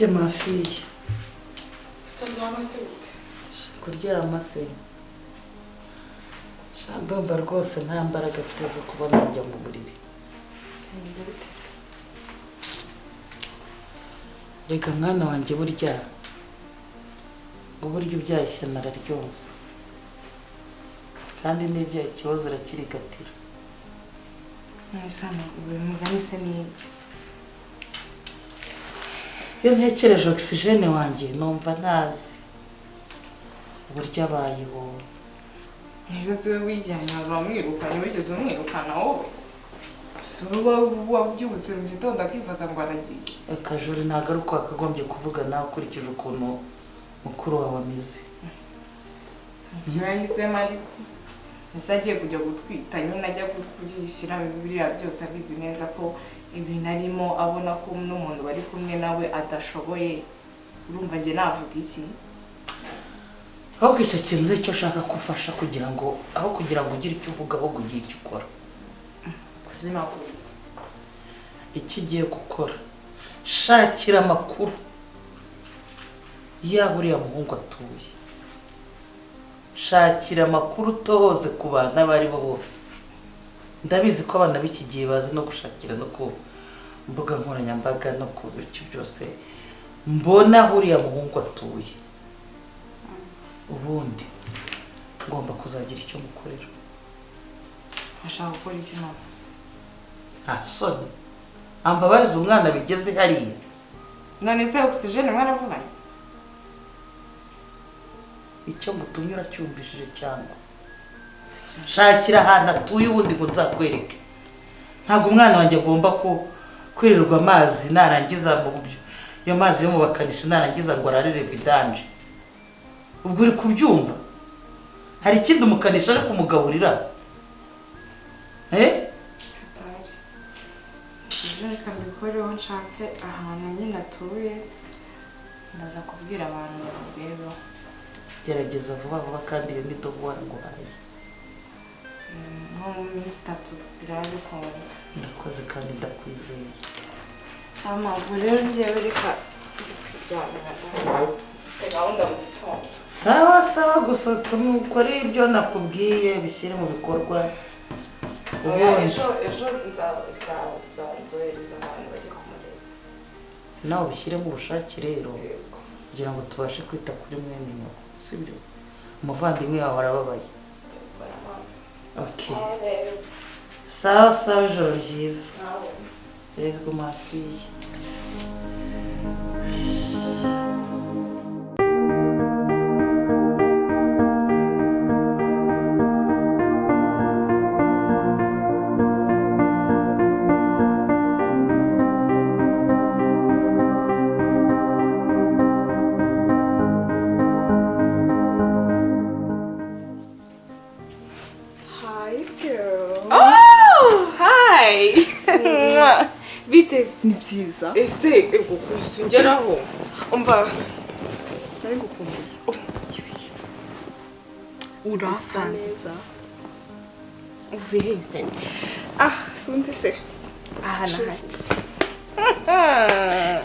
Bite, ma fille? Utaryama se gute? Kuryama se? Sha, ndumva rwose nta mbaraga mfite zo kuba najya mu buriri. Byagenze bite se? Reka mwana wanjye, burya ngo burya ubyaye ishyano araryonsa, kandi n'ibyaye ikibazo urakirigatira. Mwese hano uyu mugani se ni iki? Iyo ntekereje Oxygène wanjye, numva ntazi uburyo abayeho. Nizo si we wijyanye, wamwirukanye? Wigeze umwirukana wowe? Si wowe wabyutse mu gitondo akifata ngo aragiye? Akajuri ntabwo ari uko wakagombye kuvuga nawe, ukurikije ukuntu mukuru wawe ameze. Ibyo yahisemo, ariko ese agiye kujya gutwita nyine, ajya kugishyira biriya byose abizi neza ko ibintu arimo, abona ko n'umuntu bari kumwe nawe adashoboye, urumva njye navuga iki? Ahubwo icyo kintu nicyo ashaka kufasha, kugira ngo aho kugira ngo ugire icyo uvuga, ahubwo ugire icyo ukora. Kuzima. Icyo ugiye gukora, shakira amakuru yaba uriya muhungu atuye, shakira amakuru utohoze ku bantu abo ari bo bose. Ndabizi ko abana b'iki gihe bazi no gushakira no ku mbuga nkoranyambaga no ku bice byose. Mbona aho uriya muhungu atuye, ubundi ngomba kuzagira icyo mukorera. Ashaka gukora iki, mama? Nta soni, ambabariza umwana bigeze hariya? None se Oxygène mwaravuganye? Icyo ngutumye uracyumvishije cyangwa? Shakira ahantu atuye, ubundi ngo nzakwereke. Ntabwo umwana wanjye agomba ku kwirirwa amazi, narangiza mu byo ayo mazi yo mu bakanishi, narangiza ngo ararire vidange. Ubwo uri kubyumva? Hari ikindi umukanishi ari kumugaburira, eh? Hatari ibyo, reka mbikoreho, nshake ahantu nyine atuye, ndaza kubwira abantu bamurebeho. Gerageza vuba vuba, kandi iyo ni devoir nguhaye. Nko mu minsi 3 biraba bikunze. Ndakoze kandi ndakwizeye. Sama, ubwo rero ngewe reka kuryamira, mfite gahunda mu gitondo. Sawa sawa, gusa ukore ibyo nakubwiye, bishyire mu bikorwa. Oya, ubundi ejo nzohereza abantu bajya kumureba. Nawe ubishyiremo ubushake rero, kugira ngo tubashe kwita kuri mwene nyoko, sibyo? Umuvandimwe wawe arababaye. Okay, sawa sawa, ijoro ryiza. Yego, ma fille. Hi, girl. Oh, hi! Bite se? Ni byiza. Ese ego kusungeraho? Umva. Nari ngukumbuye. Urasa Usanze. neza. Uvuye he se? Ah, sunzi se. Aha na. Just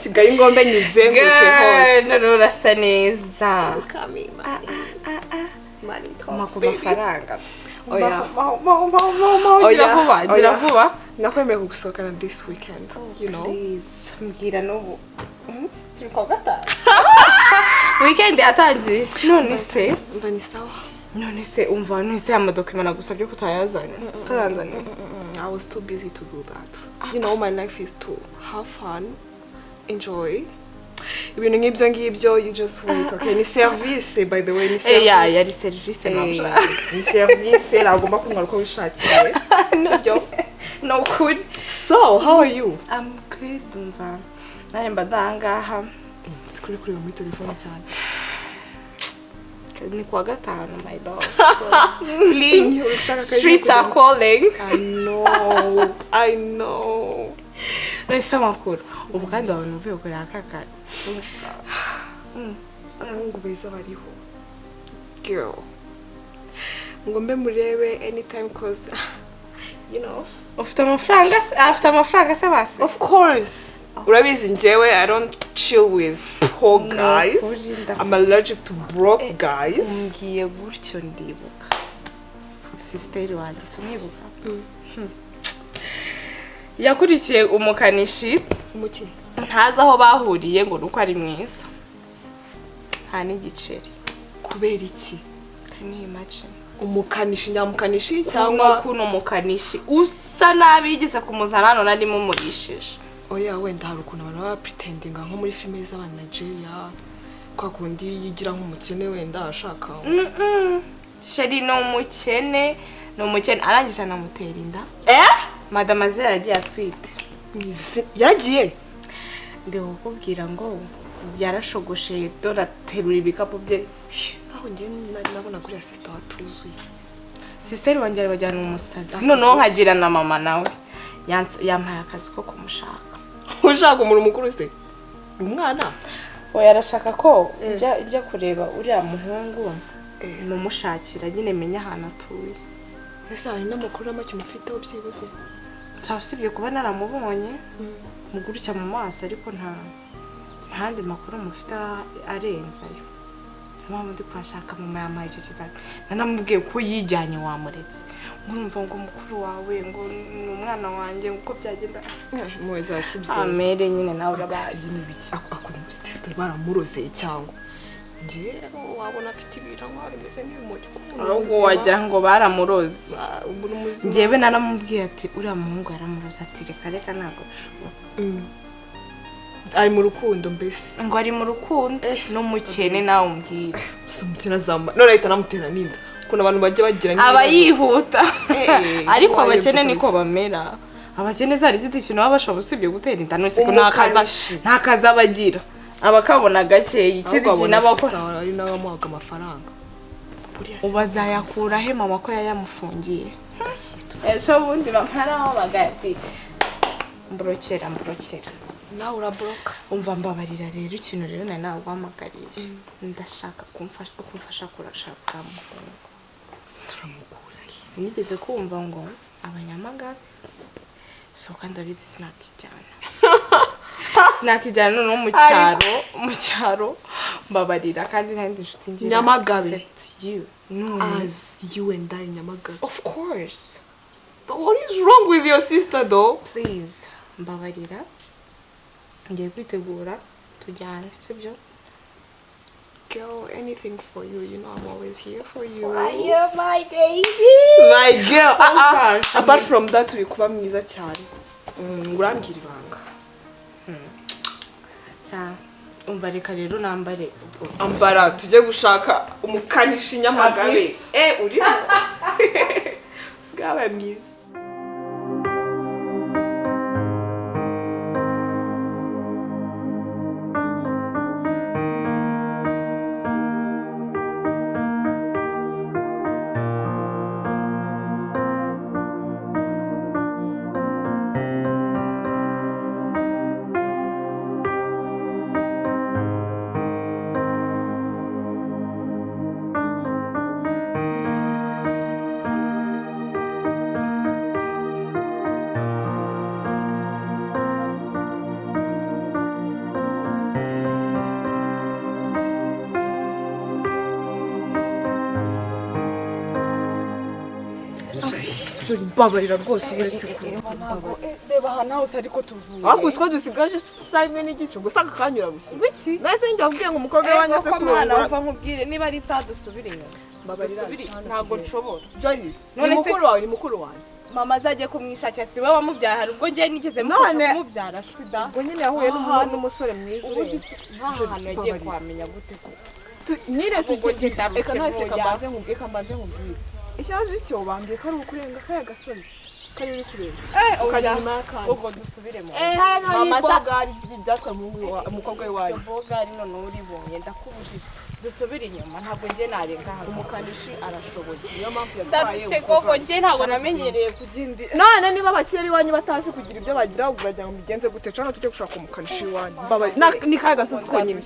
Kigali ngombe nyizenguruke hose. None urasa neza. Coming, money. Money Mpa talks, ku baby. mafaranga. Oya. Gira Oya, vuba, gira oya. vuba. Nakwemereye kugusohokana this weekend. Please, mbwira n'ubu. Umunsi turi kuwa gatanu. Weekend atangiye. None se? Umva, ni sawa. None se, umva, none se amadokima nagusabye ko utayazanye? Utayanzaniye. I was too busy to do that. You know, my life is to have fun, enjoy. Ibintu nk'ibyo ngibyo, you just wait, okay? Ni service, by the way, ni service. Eh, ya, yari service nabyo. Ni service, ntabwo ugomba kuntwara uko wishakiye. Sibyo? Ni ukuri. So, how are you? I'm good, umva. Nanjye mba ndahangaha. Sikuri kureba muri telefone cyane. Ni kuwa gatanu, my love. So, Ligne, uri gushaka streets are calling. I know, I know. Nahise amakuru. Ubu kandi wabona uvuye kureba kaka. Abahungu beza bariho. Girl. Ngo mbe murebe anytime, 'cause you know. Ufite amafaranga se? Afite amafaranga se basi? Of course. Urabizi njyewe, I don't chill with poor guys. Nukuri. I'm allergic to broke guys. Umbwiye gutyo ndibuka sister wanjye, si umwibuka? Yakurikiye umukanishi. Umuki? Ntazi aho bahuriye, ngo nuko ari mwiza, nta n'igiceri. Kubera iki? Can you imagine? Umukanishi nyamukanishi Cyangwa cyangwa? Kuno mukanishi usa nabi yigeze kumuzana hano, narimo murishije. Oya, wenda hari ukuntu abantu baba pretendinga, nko muri filime z'abana Nigeria, kwa kundi yigira nk'umukene, wenda ashaka. Chéri, ni umukene, ni umukene, arangije anamutera inda. Eh? Madamazelle aragiye atwite. Yaragiye? Ndi kukubwira ngo yarashogosheye, dore aterura ibikapu bye. Aho njye nari nabona kuri ya sister watuzuye. Sister wanjye arabajyana umusazi. Afite Noneho ikibazo. nkagira na mama nawe yampaye akazi ko kumushaka. Ushaka umuntu mukuru se? Umwana? Oya, arashaka ko njya kureba uriya muhungu, mumushakira nyine, menye ahantu atuye. Ese hari n'amakuru na make umufiteho byibuze? Cyaba usibye kuba naramubonye mugurutya mu maso, ariko nta ntandi makuru mufite arenze ayo. Niyo mpamvu ndi kuhashaka. Mama yampaye icyo kizami, nanamubwiye ko yijyanye wamuretse, ngo urumva ngo mukuru wawe ngo ni umwana wanjye, ngo uko byagenda. Impuhwe za kibyeyi. Amere nyine nawe urabazi. Sister baramuroze, cyangwa njye wabona afite ibiranywa bimeze nk'ibimogi ko umuntu Ahubwo muzima- wagira ngo baramuroze. Umuntu muzima. Njyewe naramubwiye ati uriya muhungu yaramuroze, ati reka reka, ntabwo bishoboka. Ari mu rukundo mbese? Ngo ari mu rukundo n'umukene, nawe umbwire. Si umukene, azamba none ahita anamutera n'inda, ukuntu abantu bajya bagira Aba n'ibibazo. yihuta. Ariko wayobye abakene niko kabisa. bamera. Abakene zari ziti ikintu baba bashobora usibye gutera inda, none se ko nta kazi, Umukanishi. nta kazi aba agira, aba akabona gakeya. Ikindi Ahubwo kintu abona aba akora sister wawe ari nawe wamuhaga amafaranga. Buriya se Ubu azayakura he mama ko yayamufungiye ejo bundi? Mama arahamagaye ati mburokera, mburokera. Nawe uraboroka. Umva, mbabarira rero, ikintu rero nari naguhamagariye, ndashaka kumfasha kurashaka uriya muhungu. Turamukura he? Nigeze kumva ngo abanyamagabe so, kandi urabizi sinakijyana, sinakijyana noneho mu cyaro, mu cyaro. Mbabarira, kandi nta yindi nshuti ngira Nyamagabe. except you. None As you and I, Nyamagabe? Of course. But what is wrong with your sister though? Please, mbabarira, ngiye kwitegura tujyane, sibyo? Girl, anything for you. You know I'm always here for you. You're my baby. My girl. Ah, ah. Umfashe. Apart from that, uri kuba mwiza cyane. Urambwira ibanga. Cya, umva, reka rero nambare. Ambara tujye gushaka umukanishi Nyamagabe. Kabisa. Eh, urimo. Usigaye wabaye mwiza. Mbabarira rwose, uretse Reba ahantu hose ariko tuvuye. Ariko usiko dusigaje isaha imwe n'igice gusa, aka kanya urabushye. Wiki? Mbese njye wabwiye ngo umukobwa wanjye aze Mwana, kurongora. umva nkubwire, niba ari isaha dusubire inyuma. Mbabarira, Dusubire, cyane ntabwo tugende. nshobora. Johnny, None ni se- mukuru wawe, ni mukuru wanjye. Mama azajye kumwishakira, si we wamubyara? Hari ubwo njye nigeze mufasha None- kumubyara? Shwi da. Ubwo nyine yahuye n'umusore mwiza Ubundi urenze. nta hantu yagiye Mbabarira. kuhamenya gute ko Nyine Ubwo tujye njye reka nahise ndarushye. kambanze nkubwire, kambanze nkubwire. Ikibazo cyo bambwiye ko ari ukurenga kariya gasozi kari uri kureba, ukajya inyuma y'akandi. Ubwo dusubire mu Eh, hariya Mama niho ibogari byatwaye umukobwa w'iwanyu. Iryo bogari noneho uribonye, ndakubujije, dusubire inyuma, ntabwo njye narenga hano. Umukanishi arashoboye, niyo mpamvu yatwaye Ndarushye umukobwa. koko, njye ntabwo namenyereye kugenda. None niba abakire iwanyu batazi kugira ibyo bagira, ubwo uragira ngo mbigenze gute? Cana tujye gushaka umukanishi iwanyu. Mbabarira. Ni kariya gasozi konyine.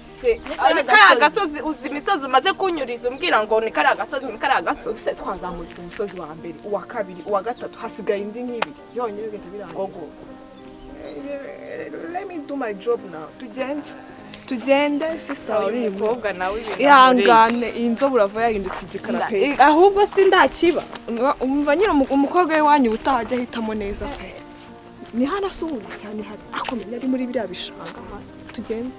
Ni kariya gasozi? Uzi imisozi umaze kunyuriza umbwira ngo ni kariya gasozi, ni kariya gasozi? Se twazamutse umusozi wa mbere, uwa kabiri, uwa gatatu, hasigaye indi nk'ibiri yonyine bigahita birangira. Gogo. Let me me do my job now. Tugende. Tugende sisa Uyu mukobwa nawe ibintu ihangane, iyi nzobe urava yahindutse igikara pe. Ahubwo sindakiba. Umva nyine umukobwa w'iwanyu ubutaha ajya ahitamo neza pe. Ni hano asuhuza cyane hari akomenya ari muri biriya bishanga hano. Tugende.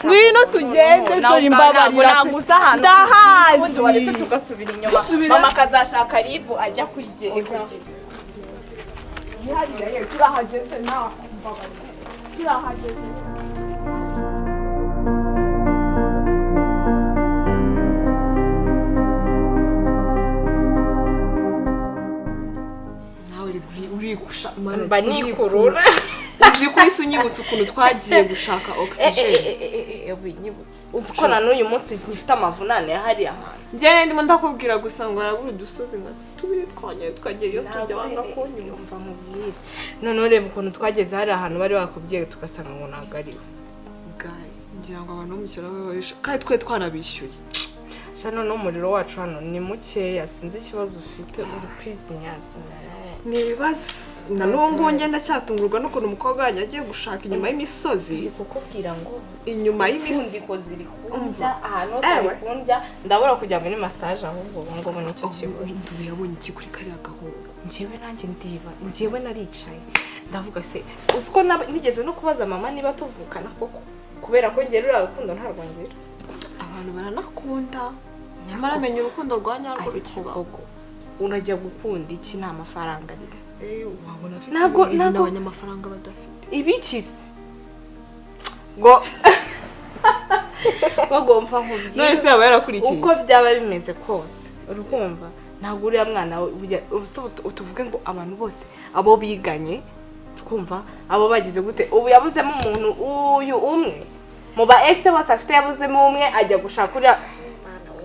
Ngwino tugende dore imbabarira. Ntabwo uza ahantu Ndahazi. Ubundi waretse tugasubira inyuma. Dusubira- Mama akazashaka ribu ajya kwigira. Ni hariya ye turahageze nawe mbabarira. Turahageze. Nawe uri gusha Mba nikurura. Uzi ko isi unyibutse ukuntu twagiye gushaka oxygen. Winyibutse. Uzi ko na n'uyu munsi nkifite amavunane hariya hantu. Njyewe ndimo ndakubwira gusa ngo arabura udusozi nka tubiri twongeye tukagera iyo tujya wanga kunyuma. Umva nkubwire. Noneho reba ukuntu twageze hariya hantu bari bakubwiye tugasanga ngo ntabwo ari we. Guy, ngira ngo abantu bo mu cyaro babarisha kandi twe twanabishyuye. Sha noneho umuriro wacu hano ni mukeya, sinzi ikibazo ufite uri kwizinyazinya. Ni ibibazo na n'ubu ngubu ngenda cyatungurwa n'ukuntu umukobwa wanjye agiye gushaka inyuma y'imisozi. Ndi kukubwira ngo Inyuma y'imisozi. impfundiko ziri kundya ahantu hose hari kundya, ndabura kujya muri massage ahubwo ubu ngubu nicyo kibura. Ndubu yabonye iki kuri kariya gahungu? Njyewe nanjye ndiba, njyewe naricaye ndavuga se uzi ko nigeze no kubaza mama niba tuvukana koko, kubera ko njye ruriya rukundo ntarwo ngira. Abantu baranakunda nyamara menya urukundo rwa nyarwo rukibaho. Unajya gukunda iki nta mafaranga ariko. Wabona afite Ntabwo- ibintu ntabwo- abanyamafaranga badafite. Ibikize ngo bagomba nkubwire. None se yaba yarakurikiye uko byaba bimeze kose urukumva ntabwo uriya mwana we utuvuge ngo abantu bose abo biganye twumva abo bagize gute, ubu yabuzemo umuntu uyu umwe mu ba ex bose afite, yabuzemo umwe ajya gushaka uriya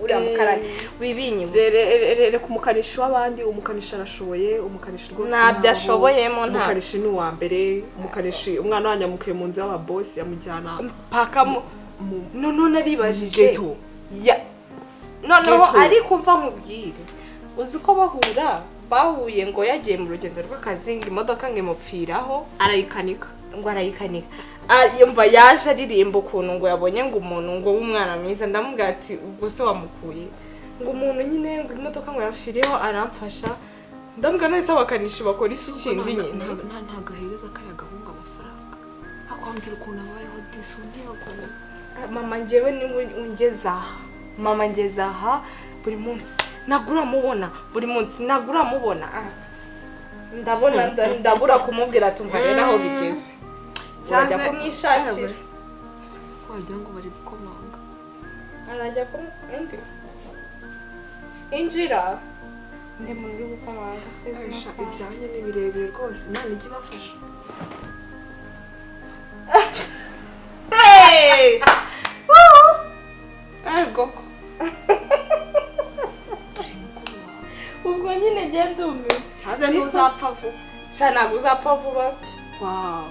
uriya mukarani wibinyibutse. Reka umukanishi w'abandi, umukanishi arashoboye, umukanishi rwose Ntabyo ashoboyemo, nta- umukanishi ni uwa mbere, umukanishi umwana wanjye amukuye mu nzu y'ababosi amujyana paka noneho naribajije ghetto. Noneho Ghetto. ariko mva nkubwire, uzi ko bahura bahuye ngo yagiye mu rugendo rw'akazi ngo imodoka ngo imupfiraho arayikanika ngo arayikanika. Yumva yaje aririmba ukuntu ngo yabonye ngo umuntu ngo w'umwana mwiza, ndamubwira ati ubwo se wamukuye ngo umuntu nyine ngo imodoka ngo yapfiriyeho aramfasha, ndamubwira none se abakanishi bakora iki kindi nyine. Ntabwo ahereza kariya gahungu amafaranga akwambwira ukuntu abayeho disi undi yagowe. Mama njyewe niwe ungeza aha, mama ngeza aha buri munsi ntabwo uramubona, buri munsi ntabwo uramubona. Ndabona ndabura kumubwira tumva rero aho bigeze. Urajya kumwishakira. Wagira ngo bari gukomanga. Arajya undi. Injira. Ndi muntu uri gukomanga sinzi. Ibyanyu ni birebire rwose, Imana ijye ibafasha. Hey! Woo! Argo. Dore mukuru wawe. Ubwo nyine ngende ume. Cyaze ntuzapfa vuba. Sha ntabwo uzapfa vuba. Wow.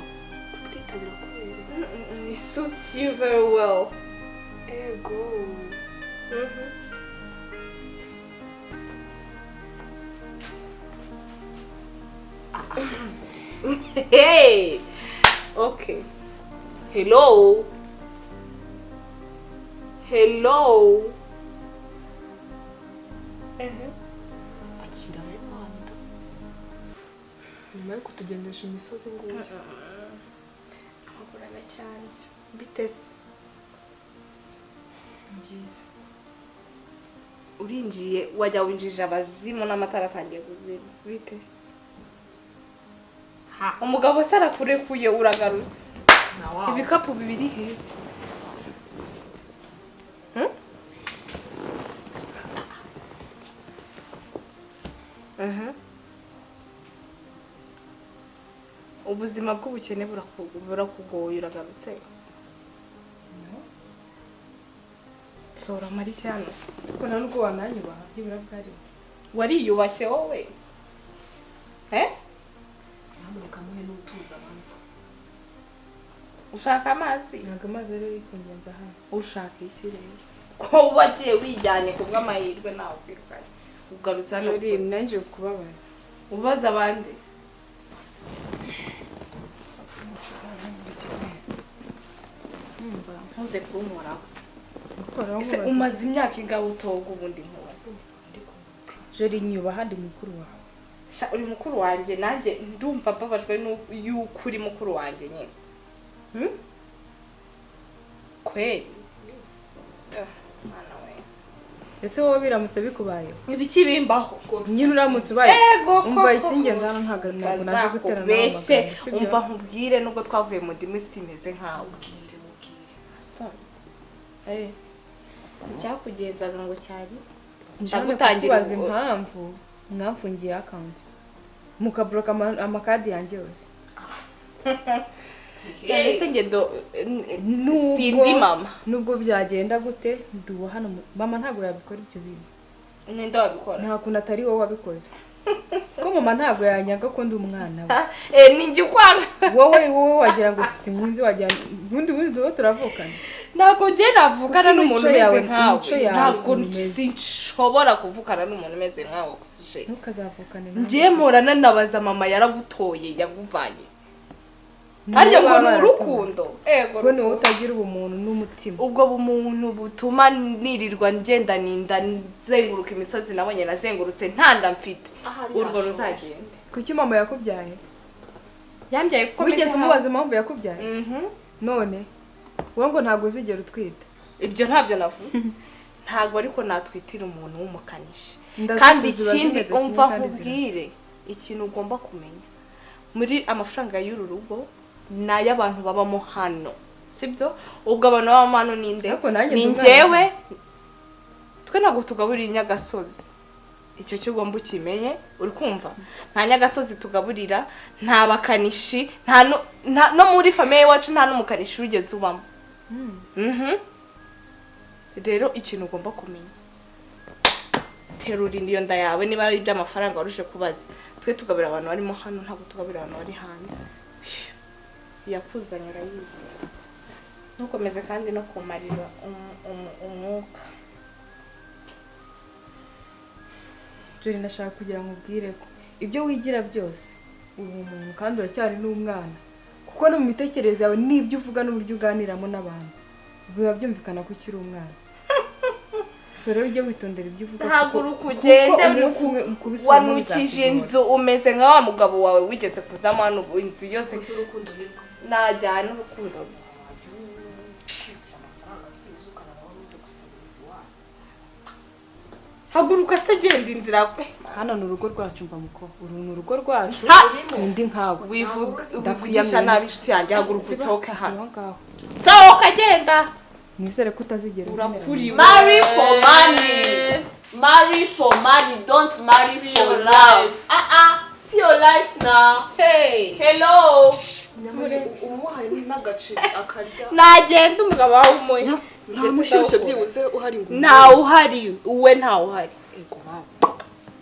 Kutwitabira kubera. It suits you very well. Ego. Hey. Okay. Hello. Hello. Akira Imana. Nyuma yo kutugendesha imisozi nguyu. Amaguru cyane. Bitese. Byiza. Urinjiye wajya winjije abazimu n'amatara atangiye kuzima. Bite? Ha, umugabo se arakurekuye uragarutse. Ibikapu bibiri he? Ubuzima bw'ubukene burakugoye uragarutse. Sora mari cyane. Kuko nta nubwo wananyubaha byibura bwari. Wariyubashye wowe? Nyamuneka muhe n'utuza abanza. Ushaka amazi? Ntabwo amazi rero ari kungenza hano. Ushaka iki rero? Ko wagiye wijyane kubw'amahirwe nawe kwirukanye. Ugarutse hano. Jori, naje kubabaza. Ubaza abandi. Ntuze kunkoraho. Ese umaze imyaka ingahe utoga ubundi nkubaze? Jeri nyubaha ndi mukuru wawe. Sha uri mukuru wanjye nanjye ndumva mbabajwe yuko uri mukuru wanjye nyine. Kweli. Mwana we. Ese wowe biramutse bikubaye? Ibiki bimbaho? Nyine uramutse ubaye. Umva ikingenzi hano ntago naje guterana n'amagambo. Umva nkubwire nubwo twavuye mu ndimi simeze nkawe. Ubwire mubwire. Sorry. Icyakugenzaga ngo cyari ndagutangira impamvu mwamfungiye account mukabloka amakadi yanjye yose. Ese ngendo sindi mama nubwo byagenda gute nduwa hano mama ntago yabikora ibyo bintu. Ninde wabikora? Nta kuntu atari wowe wabikoze. Ko mama ntabwo yanyaga ko ndi umwana we. Ninjye ukwanga. Wowe wagira ngo sinkunzi wagira ubundi wowe turavukana. Ntabwo njye navukana n'umuntu umeze nkawe. Ntabwo sinshobora kuvukana n'umuntu umeze nkawe gusije. Ntukazavukane. Njye mporana nabaza mama yaragutoye yaguvanye. Harya ngo ni urukundo. Ego. Ngo ni wowe utagira ubumuntu n'umutima. Ubwo bumuntu butuma nirirwa ngenda ninda nzenguruka imisozi nabonye nazengurutse ntanda mfite. Urwo ruzagende. Kuki mama yakubyaye? Yambyaye kuko wigeze umubaza impamvu yakubyaye? None wowe ngo ntago uzigera utwita. Ibyo ntabyo navuze. Ntago ariko natwitira umuntu w'umukanishi. Kandi ikindi umva nkubwire ikintu ugomba kumenya. Muri amafaranga y'uru rugo n'ay'abantu babamo hano. Sibyo? Ubwo abantu babamo hano ninde? Ni njyewe. Twe ntabwo tugaburira inyagasozi. Icyo cyo ugomba ukimenye, uri kumva? Nta nyagasozi tugaburira, nta bakanishi, nta no muri famille wacu nta n'umukanishi wigeze ubamo. Rero ikintu ugomba kumenya. Terura iyo nda yawe niba ari iby'amafaranga waruje kubaza. Twe tugabira abantu barimo hano ntabwo tugabira abantu bari hanze. Yakuzanye urayizi. Ntukomeze kandi no kumarira umwuka. Jeri ndashaka kugira ngo ubwire ko ibyo wigira byose uri umuntu kandi uracyari n'umwana. Kuko no mu mitekerereze yawe n'ibyo uvuga n'uburyo uganiramo n'abantu biba byumvikana ko ukiri umwana. So rero ujye witondera ibyo uvuga. Haguruka ugende wanukije inzu umeze nka wa mugabo wawe wigeze kuzamo hano inzu yose. Najyana urukundo. Haguruka se genda inzira kwe. Hano ni urugo rwacu mva muko. Uru ni urugo rwacu sindi nkawe. Wivugisha nabi inshuti yanjye haguruka usohoke hano. Sohoka genda. Nizere ko utazigera urakuriwe. Marry for money. Marry for money, don't marry for love. See your life now. Hey. Hello. Umuhaye n'agaciro akarya. Nagenda umugabo wawe umuye. Nta mushyushyo byibuze uhari ngo. Nta uhari, uwe nta uhari. Ego mama.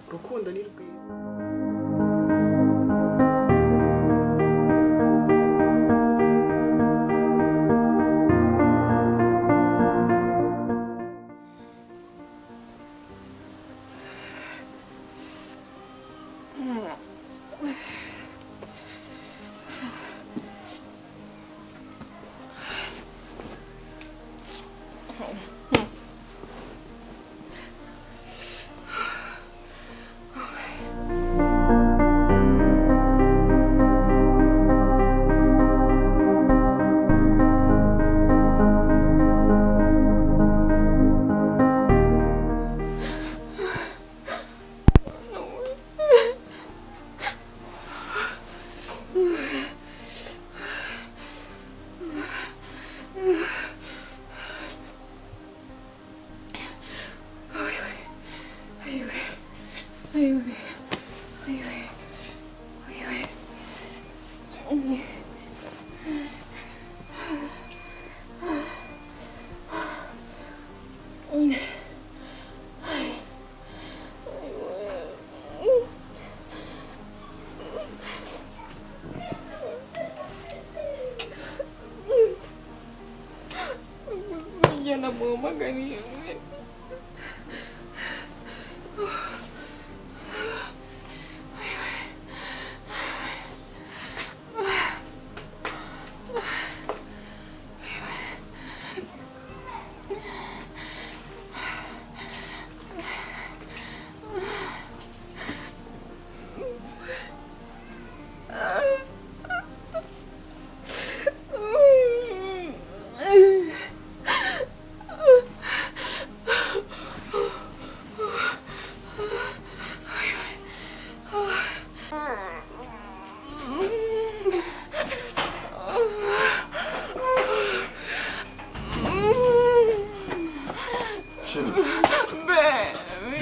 Urukundo ni rwiza.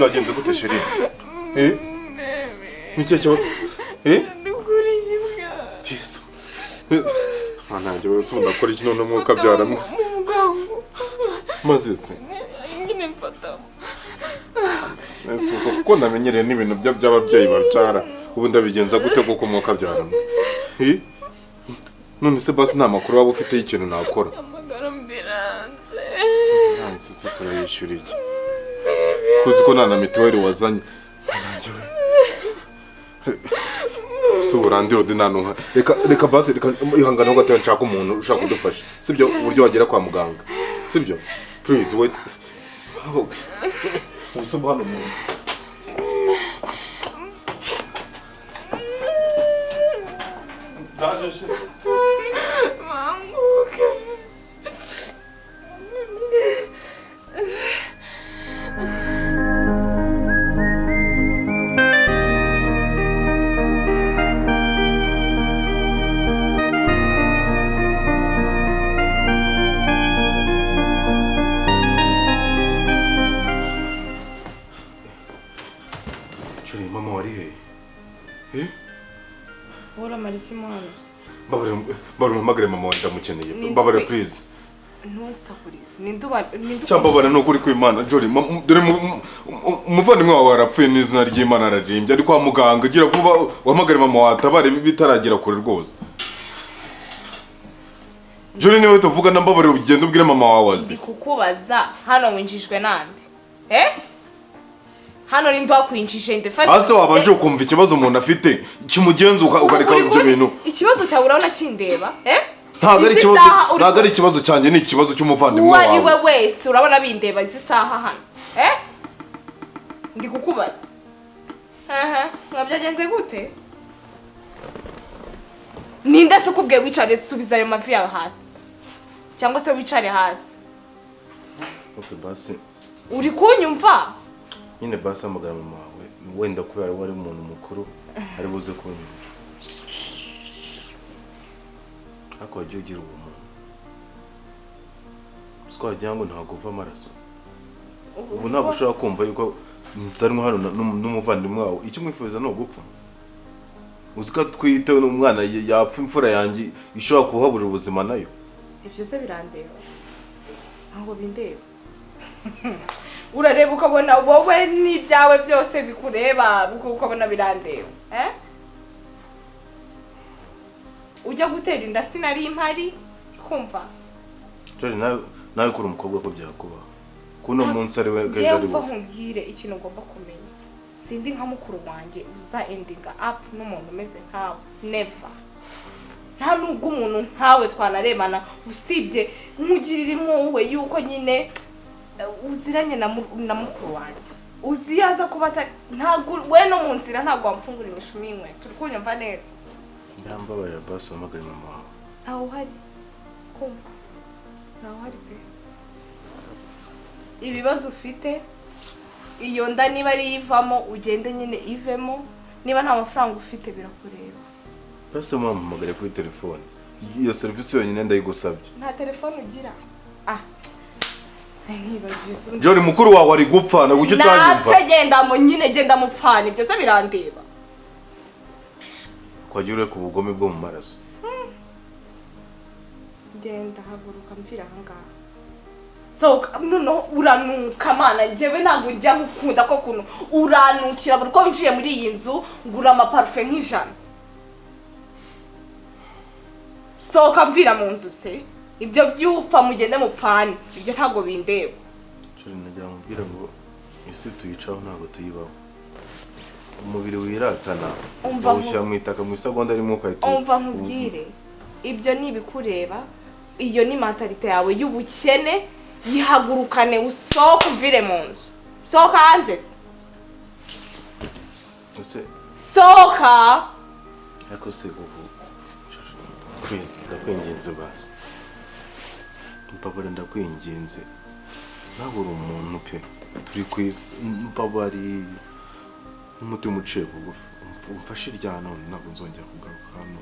Byagenze gute chérie? Eh? Ni cyo? Eh? Yesu. Mana njye wese ndakora iki none umwuka byaramo. Maze se. Nyine mfata. Ese kuko ndamenyereye n'ibintu by'ababyeyi babyara. Ubu ndabigenza gute kuko umwuka byaramo? Eh? None se basi nta makuru waba ufite y'ikintu nakora. Amagara mbiranze. Nanse se turayishyura iki? Kuzi ko nta na mituweli wazanye. Urandi rodi nanuha. Reka basi reka ihangane ho gato nshaka umuntu ushaka kudufasha. Sibyo uburyo wagera kwa muganga. Sibyo? Please wait. Usaba hano umuntu. Ndaje. Manguke. Mbabare mama wanjye ndamukeneye. Mbabare please. Ntunsakurize. Ninduba cyambabara no kuri kw'Imana Jolly dore umuvandimwe wawe arapfuye n'izina ry'Imana ararimbye ari kwa muganga gira vuba uhamagare mama watabare bitaragira kure rwose. Jolly niwe tuvuga na mbabare ugenda ubwire mama wawe azi. Ndikukubaza hano winjijwe nande? Eh? Hano ni ndo akwinjije nde first. Ase wabanje ukumva ikibazo umuntu afite kimugenza ukareka ibyo bintu. Ikibazo cyawe urabona kindeba? Eh? Ntago ari ikibazo, ntago ari ikibazo cyanjye ni ikibazo cy'umuvandimwe wawe. Uwari we wese urabona bindeba izi saha hano. Eh? Ndi kukubaza. Aha, mwabyagenze gute? Ninde se ukubwiye wicare subiza ayo mavi yawe hasi? Cyangwa se wicare hasi? Okay basi. Uri kunyumva? Nyine basi amagara mama wawe wenda kubera wari umuntu mukuru ari buze kunyumva. Ariko wajya ugira ubumuntu. Siko wagira ngo ntabwo uva amaraso. Ubu ntabwo ushobora kumva yuko nzanwa hano n'umuvandimwe wawe. Icyo mwifuza ni ugupfa. Uzi ko atwite n'umwana yapfa imfura yanjye ishobora kuhaburira ubuzima nayo. Ibyo se birandeba. Ntabwo bindeba. Urareba ukabona wowe n'ibyawe byose bikureba ukabona birandeba. Eh? Ujya gutera inda sinari impari kumva. Jolly nawe kuri umukobwa ko byakuba. Kuno munsi ari we kejo ari we. Nkubwire ikintu ugomba kumenya. Sindi nka mukuru wanjye uza ending up n'umuntu umeze nkawe. Never. Nta nubwo umuntu nkawe twanarebana usibye nkugirira impuhwe yuko nyine uziranye na mukuru wanjye. Uziyaza kuba ntabwo we no mu nzira ntabwo wamfungura imishumi y'inkweto. Turi kunyumva neza. Ndambabarira basi uhamagare mama wawe. Ntawe uhari. Kumva. Ntawe uhari pe. Ibibazo ufite iyo nda niba ari ivamo ugende nyine ivemo niba nta mafaranga ufite birakureba. Basi muhamagare kuri telefone. Iyo service yonyine ndayigusabye. Nta telefone ugira? Ah. Nkibagize. Jolly mukuru wawe ari gupfa na gucyo utanyumva. Napfe genda mu nyine genda mupfana ibyo se birandeba. Kwagira ureka ubugome bwo mu maraso. Genda haguruka mvira ahangaha. So no uranuka mana njyewe ntabwo njya ngukunda ko kuntu uranukira buri ko winjiye muri iyi nzu ngura amaparufe nk'ijana. Sohoka mvira mu nzu se ibyo byupfa mugende mupfane ibyo ntabwo bindeba. Jolly nagira nkubwire ngo isi tuyicaho ntabwo tuyibaho. Umubiri wiratana ushyira mu itaka mu isegonda rimwe ukahita. Umva nkubwire ibyo ni ibikureba iyo ni mentalite yawe y'ubukene yihagurukane usohoke umvire mu nzu. Sohoka hanze se. Sohoka. Ariko se ubu please ndakwinginze basi. Mbabare ndakwinginze. Nawe uri umuntu pe turi ku isi mbabare umutima uciye bugufi umfashe irya none ntabwo nzongera kugaruka hano.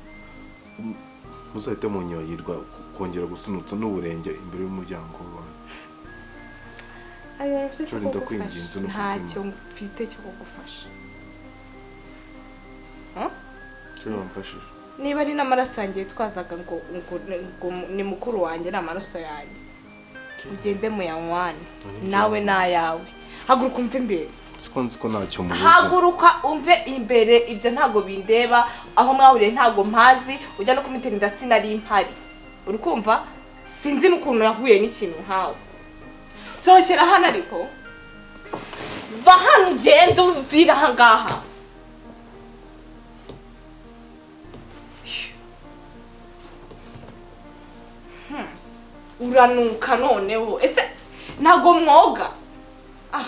Muzahite munyibagirwa kongera gusunutsa n'uburenge imbere y'umuryango wawe. Nta mfite cyo Jolly, ndakwinginze kugufasha. ni ukuri. Ntacyo mfite cyo kugufasha. Jolly, wamfashije. Niba ari n'amaraso yanjye yitwazaga ngo ni mukuru wanjye, ni amaraso yanjye, ugende muyanywane nawe n'ayawe. Haguruka umve imbere. Siko nzi ko ntacyo mubuze. Haguruka umve imbere, ibyo ntabwo bindeba. Aho mwahuriye ntabwo mpazi, ujya no kumutera inda sinari mpari, uri kumva? Sinzi n'ukuntu yahuye n'ikintu nkawe. Sohokera hano, ariko va hano ugende uvire aha ngaha. Uranuka noneho, ese ntabwo mwoga? Ah.